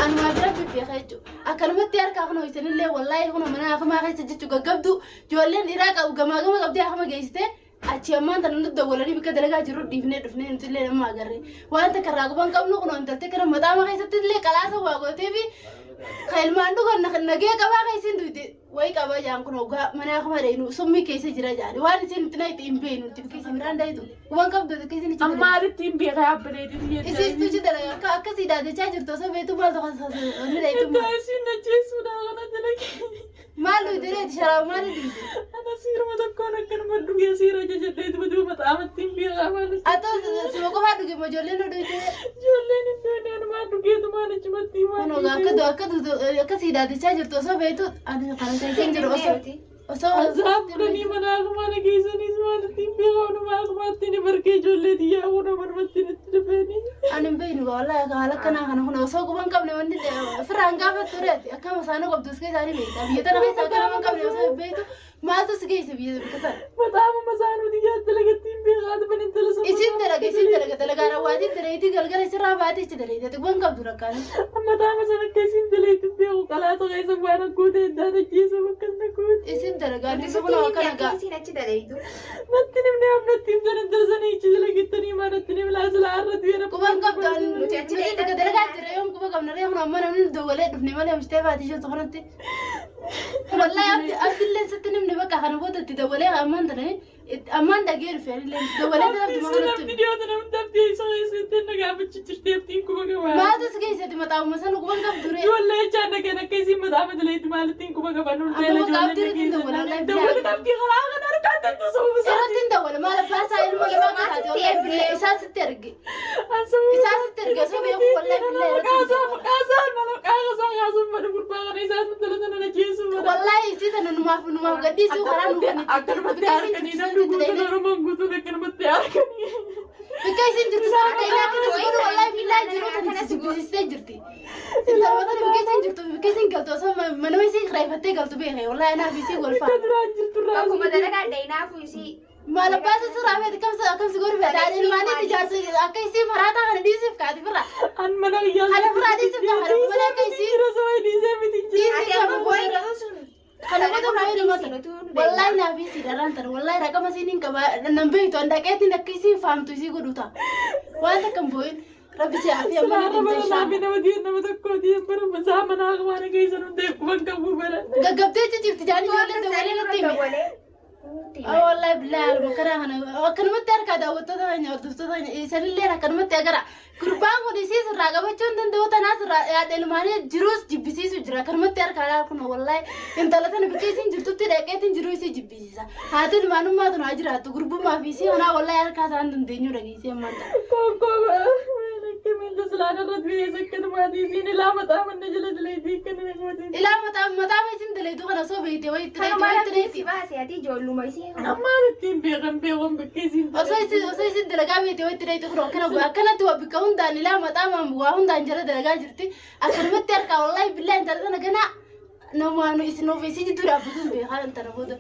Anumaa bira bibbeeka jechuudha. Akkanumatti harkaa kunoo isinillee wallaahi kunoo mana hakimaa keessa jechuudha gaggabdu ijoolleen dhiiraa qabu gamaa gama qabdee hakima geessite achi ammaan tana nutti dawwalanii bakka dalagaa jirru dhiifnee dhufnee nuti illee nama agarre. Waan takka irraa quban qabnu kunoo intaltee kana mataama keessatti illee qalaasa waa gootee fi kan ilmaan dhugan nagee qabaa keessin duute. Wayi qaba jaan kun hoggaa mana akkuma dheenu summii keessa jira jaani waan isin itti naqxe hin beeknu itti bakka isin biraan dhayitu waan qabdu bakka isin itti Amma maalitti hin beekaa abbileetiin Isiistu ichi dalaga akka akkasii dhaadachaa jirtu osoo beektu maal tokko ni dhayitu Intaa isiin ajjeesuudha kana dalage. maal dhuyte reeti sharaaba maal dhuyte Ana siiruma tokkoon akkanuma dhugee siira jajadheetuma duuba xaamatti hin beekaa maalitti. Atoo sima qofaa dhuge moo ijoolleen nu dhuyte Ijoolleen hin duune anumaa dhugeetumaan achumatti kun hoggaa akka du akka duutu akkasii dhaadachaa jirtu osoo beektu ani kana keessa hin jiru osoo osoo Azaab fudhanii mana akumaa na geessaniis maalitti hin beekaa anumaa akumaatti ni barkee ijoollee xiyyaa kun amanumatti itti dhufeeni. Ani hin beeknu wallahi akka haala akkanaa kana kun osoo quban hin qabne wanni firraan gaafattu reeti akkama isaanii qabdu iska isaanii beekta biyya tana keessa akka nama hin qabne osoo hin beektu maaltu si geesse biyya bikka sana. Mataama masaanuu xiyyaa dalagatti hin beekaa dhufan intala sana. Isin dalaga isin dalaga dalagaa rawwaatiin dalagitii galgala isirraa baatee ichi dalagite quban hin qabdu rakkaanii. Mataama sana akka isin dalagatti hin beeku qalaasa keessa waan aggoota heddaan ajjeesuuf akkas na goote. Isin dalagaa Nuti inni sitti kun himne akkana akka gaa. isiin achi dalaydu. Natti nimne amnatti himtan intala sana ichi dalagittanii maa natti nimlaa silaa irra du'e Quban qabdu ani Nuti achi nuti dalagaa bakka dalagaa jira yoom quba qabna ree kun amma namni nu dawwalee dhufne malee mishtee baatee jirtu kanatti. Wallahi abdi abdillee sitti nimne bakka kana booda itti dawwalee ammaan tana ammaan dhagee dhufe anillee dawwalee tana abduma kanatti. Namni dhiyoota namni abdii isa keessatti na gaafachuu jirti abdiin kuma qabaa. Maaltu si keessatti mataa'uma sana quban qabdu ree. Ijoollee jechaan dhageen akka isin mataa madaleetti maalittiin quba qaban Amma hundee bakka abdii irratti hin dawwala, wallahi Dawwala abdii karaa kana harkaan danda'u sababa Irratti isaatiin. hin dawwala maal abbaa isaa ilma namaa taate wallahi billee isaa sitti erge. Isaa sitti erge osoo beeku wallahi billee irratti hin dawwala. Maqaa isaa maqaa isaa kaasuun mana gurbaa kana isaa intala sana na jeesu mana. Wallahi isii tana numaaf numaaf gadhiisuu karaa nu kan Akkanumatti harkanii namni guutuun Oromoon guutuun akkanumatti harkanii. Bikka isin jirtu sana ta'ee akkana si godhu wallahi billahi jiru tana si jibbisiistee jirti. Intaluma tana bikka isin jirtu bikka isin galtu osoo manuma isin kireeffattee galtu beeke wallahi anaaf isii wal Akka faana. duraan jirtu irraa. Akkuma dalagaa dayinaafuu isii. Maal abbaa isa sirraa feeti akkamsi akkamsi godhu feeta ani ilmaanitti jaarsa akka isii maraataa kana dhiisiif kaati firra. An mana kiyyaa. Kana biraa dhiisiif kaa kana malee akka isii Jira saba dhiisee miti jira. dhiisiif Ati kana amma booda. boo'ee garuu sun. Kana booda boo'ee dhumata. Wallahi naaf isii dharraan tana wallahi raqama isiin hin qaba nan beektu an dhaqeetiin akka isiin faamtu isii godhu ta'a. Waan takka hin boo'in rabbi si hafi amma Silaa ni nama dhimta lamaa fi inshallah. nama diin nama tokkooti bara isaa mana akmaana keessa nu ta'e quban qabu bara. Gaggabdee cicifti jaanii ijoollee dabalee natti hime. Wallahi billahi aluma kana kana akkanumatti harkaa daawwattoota keenya hordoftoota keenya isanillee akkanumatti agara gurbaan kun isii sirraa qabachuu hin danda'u tanaa sirraa yaada ilmaanii jiruus jibbisiisu jira akkanumatti harkaa laal kun wallahi intala tana bakka isiin jirtutti dhaqeetiin jiruu isii jibbisiisa haati ilmaanummaa tun haa jiraattu gurbummaa fi isii kanaa wallahi harkaa isaan dandeenyu dhageessee ammaan tana. Konkoo akkamiin silaan irra du'e akkanumaatii isiin ilaa mataa manna jala jaleetii akkana goote. Ilaa mataa mataa isin daleetu kana osoo beekte wayi itti Kana dheeti maal wayi itti abdiin si dheeti. baase ati ijoolluma isii. Ammaan ittiin beekan beekan bakka isiin Osoo isin osoo isin dalagaa beekte wayi itti dheeti kun akkana godha akkanatti waa bikka hundaan ilaa mataa waa hundaan jala dalagaa jirti akkanumatti harkaa wallaahi billaa intala tana ganaa namaan isin of isii jidduu dhaabbatuun beekaa intala booda.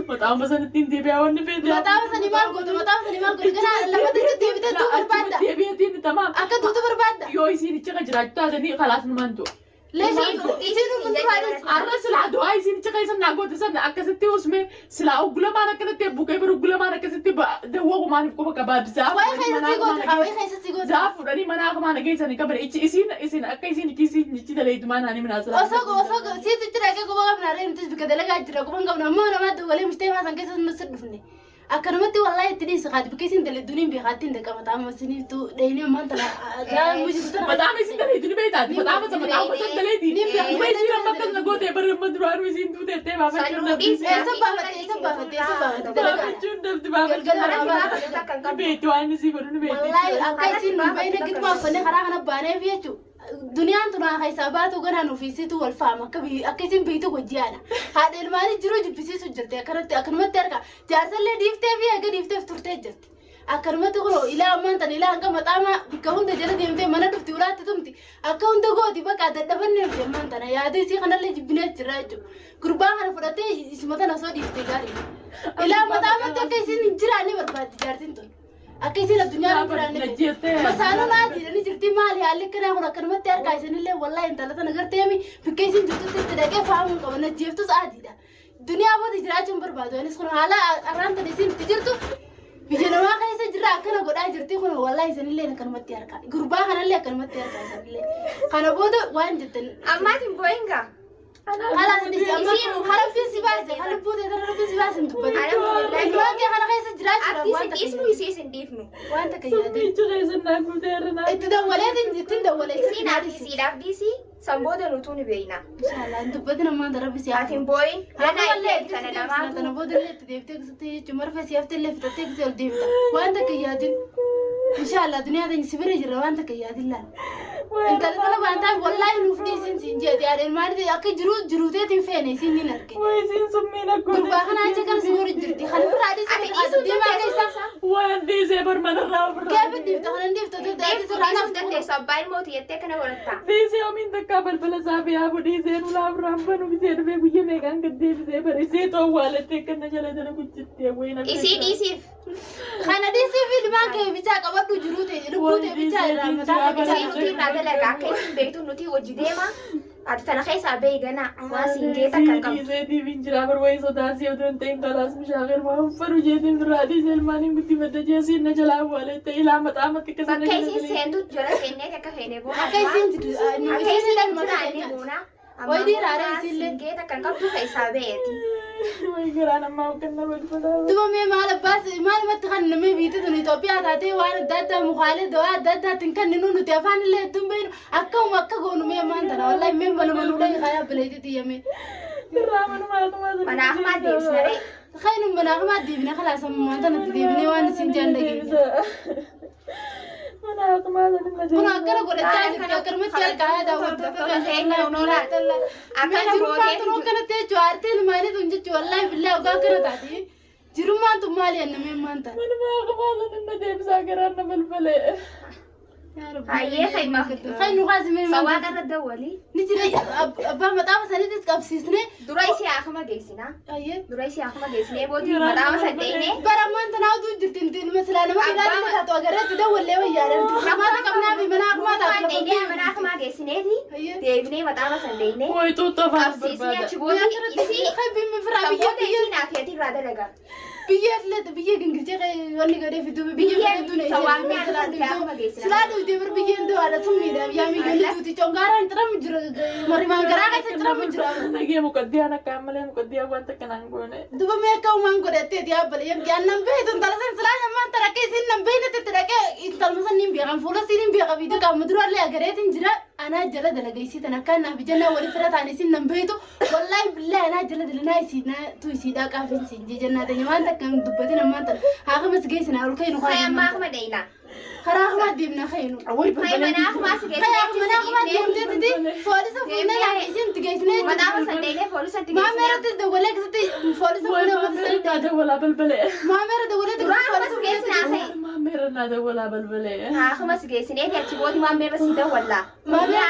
Mataama sanatti hin deebi'aa wanni feete. Mataa sanii maal gootu mataa sanii maal gootu ganaa lamatti itti deebitee du'uu barbaadda. Deebi'eetiin tamaam. Akka duutu barbaadda. Yoo isiin ichi ka jiraachuu taatanii kalaas numaan du'a. Leesha isiin kun duraanis Arra silaa du'aa isiin ichi keessa naa goote sana akkasitti usme silaa oggulamaan akkanatti buqee bira oggulamaan akkasitti dawwoo kumaaniif quba qabaaddu. Zaa waa'ee keessa si goote haa waa'ee keessa si goote. Zaa fuudhanii mana akka geessanii qaban ichi isiin isin akka isiin ichi isiin ichi daleetu maan haani minaa silaa. Osoo osoo siitu itti dhaqee quba qabna ree nutis bikka dalagaa jira quba hin qabnu ammoo namaa dawwalee mushtee maasan keessa nuti dhufne. Akkanumatti wallahi itti dhiisi kaati bikka isin daladduu niin beekaatti hin dhaqqabata amma isiniiftu dheeyinee ammaan tana mujitu tana. Mataama isin daleetu ni beektaati. Mataama isa mataama isa daleeti. Ni beekna. Kuma isiin amma akkas na goote bara amma duraanuu isiin duuteettee baafachuun dhabdi. Eessa baafatte eessa baafatte eessa baafatte dalagaa. Baafachuun dhabdi baafachuun Galgala dhabdi. baafate. Ni beekti waan isii godhu ni beekti. Wallahi akka isin nu bayna gituma uffannee karaa kana baaneef jechuudha. Duniyaan tun haa keessaa baatu ganaa nuuf isiitu wal faama akka akka isin beektu wajjiyaadha. Haadha ilmaanii jiruu jibbisiisu jirti akkanatti akkanumatti harka jaarsallee dhiiftee fi eega dhiifteef turtee jirti. Akkanumatti kunoo ilaa ammaan tana ilaa hanga maxaamaa bakka hunda jala deemtee mana dhufti ulaatti tumti akka hunda gooti bakka dadhabanne nuti ammaan tana yaada isii kanallee jibbinee jirra jechuudha. Gurbaa kana fudhattee isuma tana osoo dhiiftee gaarii. Ilaa maxaamatti akka isin hin jiraanne barbaaddi jaartiin tun. Akka isiin addunyaa irra jiraanne Na fedhe. jettee. Masaanuun haatiidha ni jirti maali haalli akkanaa kun akkanumatti harkaa isinillee wallaahi intala tana garteemi bakka isin jirtutti itti dhaqee fahamuu qaba na jeeftus haatiidha. Duniyaa booda jiraachuu hin barbaadu anis kun haala arraan tana isin itti jirtu biyya namaa keessa jirra akkana godhaa jirti kun wallaahi isinillee akkanumatti harkaa gurbaa kanallee akkanumatti harkaa isinillee kana booda waan jettan Ammaatiin boo'ingaa. Kalaas dhisi amma harabbiin si baase kan lubbuu ta'e kan rabbiin si baase hin dubbatin. Ilmaan kee kana keessa jiraachuudhaaf Abdii waan isin dhiisnu takka isii isin dhiifnu. waan takka yaadin. Summiichi keessa naa guuteera naa. Itti dawwaleetiin ittiin dawwalee. Isiin ati isiidhaaf dhiisii san booda nutuu ni beeyna. Inshallah hin dubbatin ammaan rabbi si Ati hin boo'in. Ganaa illee kana Tana namaatu. booda illee itti deebitee gisatti jechuun marfee si haftee illee fixattee gisee ol deebita. Waan takka yaadin. Inshallah duniyaa teenya si bira jira waan takka yaadin laala. Intala tana waan taa'eef wallaahi nuuf dhiisin siin jeeti yaadeen maaliif akka jiru jiruuteetiin feene isiin ni arge. Way isiin summii na goote. Gurbaa kana achi kan si godhu jirti. Kan biraa dhiisee Ati dhiisuu deemaa dandeessu. keessa. Waan dhiisee bar manarraa ofirraa. Gaafa dhiifta kana dhiifta ta'e Dhiiftu sirraa dhiisuu naaf dandeessu abbaa ilmooti jettee kana godhatta. Dhiisee omiin takkaa balbala isaa fi haafu dhiisee nu laafraan banu bisee dhufee guyya meeqaan gad deebisee bar isee toowwaalattee akkana jala jala guchittee wayi na Isii dhiisiif. Kana dhiisii fi ilmaan kee bichaa qabadhu jiruu ta'e lubbuu ta'e bichaa irraa mataa kee Isii bichaa nuti irraa dalagaa akka isin beektu nuti hojii deema. Ati tana keessaa beeyi ganaa waan siin geeta kan qabdu. Dhiisee tiiviin jira bar wayi sodaasii otoo hin ta'in kalaas mishaaqir waan fadhu jeetiin birraa dhiisee ilmaan hin guddifadha jeesiin na jalaa awwaalatte ilaa maxaamatti akkasii na Bakka isiin jala seentu jala seennee akka feene boona. Akka isiin jiru Akka isiin isiin ilma jiraanne keenyaati. boona. Wayi dhiira aree isiillee. Siin geeta kan qabdu keessaa beeti. Wayi garaan ammaa hogganna balbalaa. Duba mee maal abbaas maalumatti kan namni biyyi tun Itoophiyaa taatee waan adda addaa mukaalee dawaa adda addaatiin kan nu nuti afaan illee hedduun beeknu akkuma akka goonu mee ammaan tana wallaahi mee manuma nu dhahi kayaa bileetii xiyyame. Irraa manumaa tumaa Mana ahmaa deebisna ree. Kaynu mana akmaa deebine kalaas ammaan tana deebine waan isin jaan dhageenya. Mana akmaa sanin na Kun akkana godhachaa jirti akkanumatti harkaa daawwattoota Akkana Jirummaan gootee tun akkanatti jechuun aartee ilmaanii tun jechuun wallaahi billaa ogaa akkana taati. Jirummaan tun maali annamee ammaan tana. Manuma akmaa sanin na deebisaa garaan na balbalee. Hayyee kayma. Kaynu qaasimee Sawaa irra dawwalii. Ni jira abbaa maxaafa saniitis qabsiisne. Dura isii akuma geessinaa. Hayyee. Dura isii akuma geessinee booddee maxaafa san dheenee. Bara ammaan tanaa utuu jirti inti ilma silaa nama Abbaa ilaalcha taatu agarreetti dawwallee wayyaadhaan. Namaata qabnaa fi mana akumaa taatu Waan lafa dheenee mana akumaa geessineeti. Hayyee. Deebinee maxaafa san dheenee. Wayi xuuxxoo afaan Qabsiisnee barbaada. achi booda isii Biyya san biyya booda isii naaf yeetii irraa dalagaa. biyya illee biyya gingilchee wanni gadee fiduu biyya Biyyeen sawaabni akka geessina. silaa dhugdee bir biyyeen du'aadha summiidha biyyaa miidhagni duuti congaaraan xiramu jira marimaan garaa keessa xiramu jira. Nagee muqaddiyaan akka ammalee muqaddiyaan wanta kanaan goone. Duba mee akka uumaan godhatteeti yaabbale yamti an nan beektu intala san silaa namaan tara akka isin nan beeknetti itti dhaqee intalma san niin beekan fuula siin hin beeka viidiyoo qaama duraallee agareetiin jira anaa jala dalaga isii tan akka naaf jennaa wali fira ta'an isin nan beektu wallaahi billaahi anaa jala dalanaa isii naa tu isii dhaaqaaf siin jee jennaa ta'e waan takka hin dubbatin ammaan tana haa kamas geessina ol ka'inu Kaya ammaa akuma dheeyna. karaa hamaa deemna ka'inu. Wayi Kaya balbalee. mana akumaa si Kaya mana hamaa geessinee deemteetiti foolisa fuunee lafa isin itti geessinee Maxaafa san dheenee foolisa itti Maamee geessinee. irrattis dawwalee akkasitti foolisa Wayi fuunee maamee uummata naa dawwalaa balbalee. Maamera dawwalee Dura akumas geessinaa ka'e. Maamee naa dawwalaa balbalee. Akumas geessinee achi booda maamee irra si dawwallaa. Maamee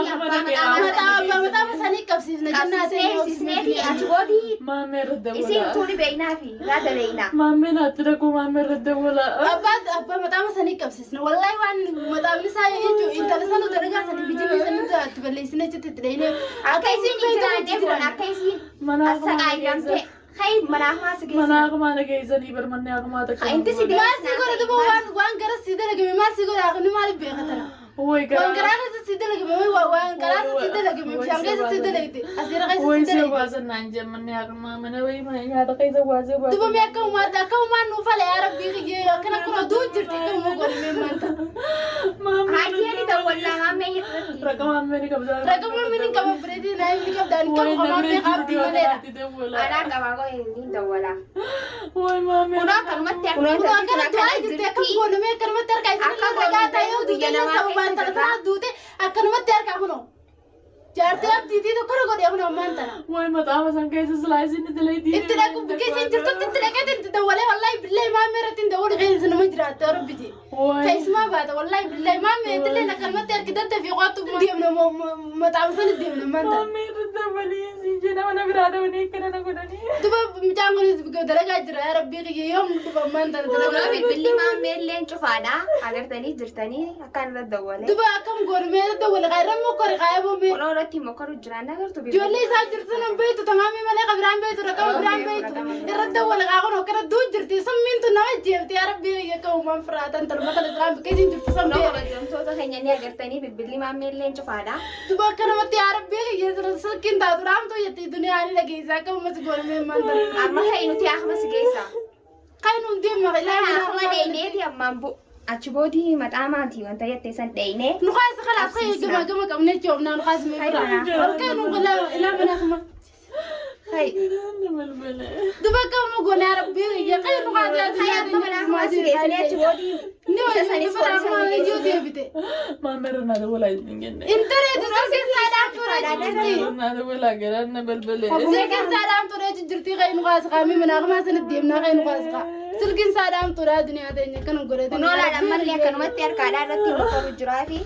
Maxaafa maxaafa sanii qabsiifna jennaa Qabsiisnee fi achi booda Maamee irra isiin dawwalaa. tuuni beeynaa fi irraa daleeynaa. Maamee naatti dhaquu maamee irra dawwalaa. Abbaa abbaa maxaafa sanii qabsiisna wallahi waan maxaafni isaa jechuun intala sanu dalagaa sanii bijilli sanii itti balleessine achitti itti dhahine Akka isiin hin jiraanne goona akka isiin Mana akumaa na assaqaayyamte. geessan. Kaya mana akumaa si Mana geessinaa. akumaa na geessanii bar manni akumaa takka. Inti si maal si godha duba waan waan gara si dalagame maal si godha akni maaliif beeka tana Wayi waan garaa. garaa keessa si dalagame waan karaa si dalagame bishaan keessa si dalagde asiira keessa Wayi si see dalagde waasan naan jee manni akumaa mana wayi mana nyaata keessa waasee waasee. Duba mee akka uumaa akka uumaan nuuf fala yaa rabbii kiyyee akkana kun oduu jirti akka uumaa godhe mee maanta. Maamee Hayyee ni dawwallaa maamee irratti. Raqa maamee ni qabdaa. Raqama mini qaba bireetii naa inni qabda ani qabu Wayi qamaa namni beekaa abdii maleedha. dawwalaa. Anaa qabaa koo hin dawwalaa. Wayi maamee. Kunoo akkanumatti Kun akkana du'aa jirti akkam goone mee akkanumatti harkaa isin Akka irra ragaa ta'ee goone duute biyya namaa sababaan keessa tana tanaa duute akkanumatti harkaa kunoo. Jaartii abdiitii tokko godhee kunoo ammaan tana. Wayi maxaafa san keessa silaa isin itti Itti dhaqu bukkee isin jirtutti itti dhaqeeti itti dawwalee wallaahi billahi maammee irratti hin dawwalu keessa nama jiraatte rabbiti. Wayi. Keessumaa baata wallaahi billahi maammee itti illee akkanumatti harki datta fi qoottu deemna maxaafa sana deemna ammaan tana. Maamee irra Dawwaliin siin jedha mana biraa dawwanii akkana na godhanii. Duba mucaan kunis dalagaa jira yaa rabbii kiyya yoom dhufa ammaan tana Kunoo dalagaa. bilbilli maammeelleen cufaadha. Agartanii jirtanii akkaan irra dawwalee. Duba akkam goonu mee dawwale kaa irra mokkore kaa eeboo mee. Kunoo irratti mokoru jiraan agartu Ijoollee isaa jirtu sun beektu tamaamii malee ka biraan beektu rakkama biraan beektu irra dawwale kaa kun akkana duu jirti summiin tun nama jeefti yaa rabbii kiyya akka uumaan firaatan talma kana biraan bakka isin jirtu sun Kunoo beektu. kabajamtoota keenya ni agartanii bilbilli maammeelleen cufaadha. Duba akka namatti yaa rabbii kiyya silkiin taatu dhaamtuu jetti duniyaa ni dhageessa akka uumas goonu mee ammaan tana. Amma ka'e nuti akkuma si geessa. Kan nuun deemna ilaa Akkuma dheeyneeti ammaan bu achi boodii maxaa maatii wanta jettee san dheeynee. نخاس خلاص خي جماعة جماعة كم نجوم نا نخاس من برا أوكي نقول لا لا من أخما Hayi. Garaan na balbale. دبا كم قلنا يا ربي يا خي نخاس يا Hayi amma mana akkuma si geessanii achi boodii. نيو دبا ما يجو ديبته Maammeerra naa dawwalaa hin jenne. انت ريت سكن سادام توري Naa dawwalaa garaan na balbale. سكن سادام توري جرتي خي نخاس خامي من أخما سنديم نا خي نخاس خا سلكن سادام توري دنيا تاني كانوا قريت Kunoo laala ammallee akkanumatti harkaadhaa irratti mokoru jiraa fi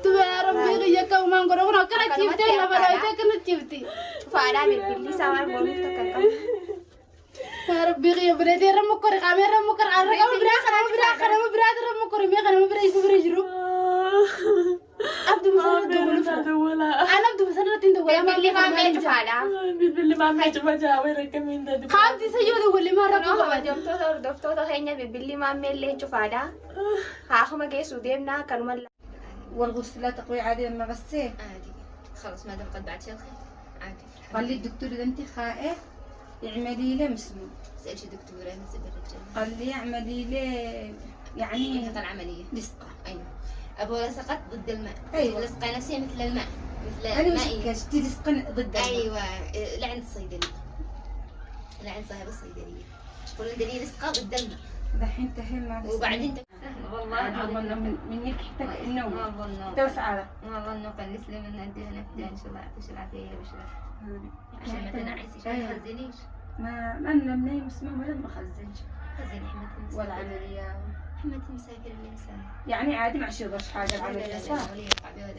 دبا يا ربي يا كم ما نقول أنا كنا تشيفتي لا بلا كنا تشيفتي cufaadhaa bilbilli isaa waan goonuuf takka hin qabu. يا ربي غيب بلادي رمو كوري قامي رمو كوري على رقم برا خرم برا خرم برا رمو كوري مي خرم برا يسو برا يجرو عبد مسنة دول Maammeerra naa dawwalaa. انا عبد مسنة تندو ولا ما Bilbilli maammee cufaadha. Bilbilli maammee cufaa jaawee rakkamiin taate. خالتي سيو دول ما Kunoo رقم kabajamtoota hordoftoota keenya bilbilli maammeellee cufaadha. Haa akkuma geessuu deemnaa akkanuma والغسلة تقوي عادي لما غسيت عادي خلاص ما دام قد بعد شيء الخير عادي قال لي الدكتور اذا انت خائف اعملي له مسموم سألش دكتورة نسأل الرجال قال لي اعملي له يعني يعني العملية لصقه أيوه أبو لصقت ضد الماء. أيوة. لصقة نفسية مثل الماء مثل انا مائي. وش كشتي لصقه ضد الماء. أيوه لعند الصيدلية، لعند صاحب الصيدلية تقولون دليل لصقة ضد الماء. دحين تهم مع وبعدين والله ما ظن من يكحتك انه ما ظن توسع ما ظن قال نسلم ان عندنا نفدا ان شاء الله يعطيش العافية يا بشرى عشان ما تنعسيش ما أيوة. تخزنيش. ما انا مني مسموم ولا ما خزنش خزني حماتي مسافر. والعمليه حماتي مسافر من سنة. يعني عادي ما عادش يضرش حاجه لا لا العمليه لا صح؟ ولا يقع بها ولا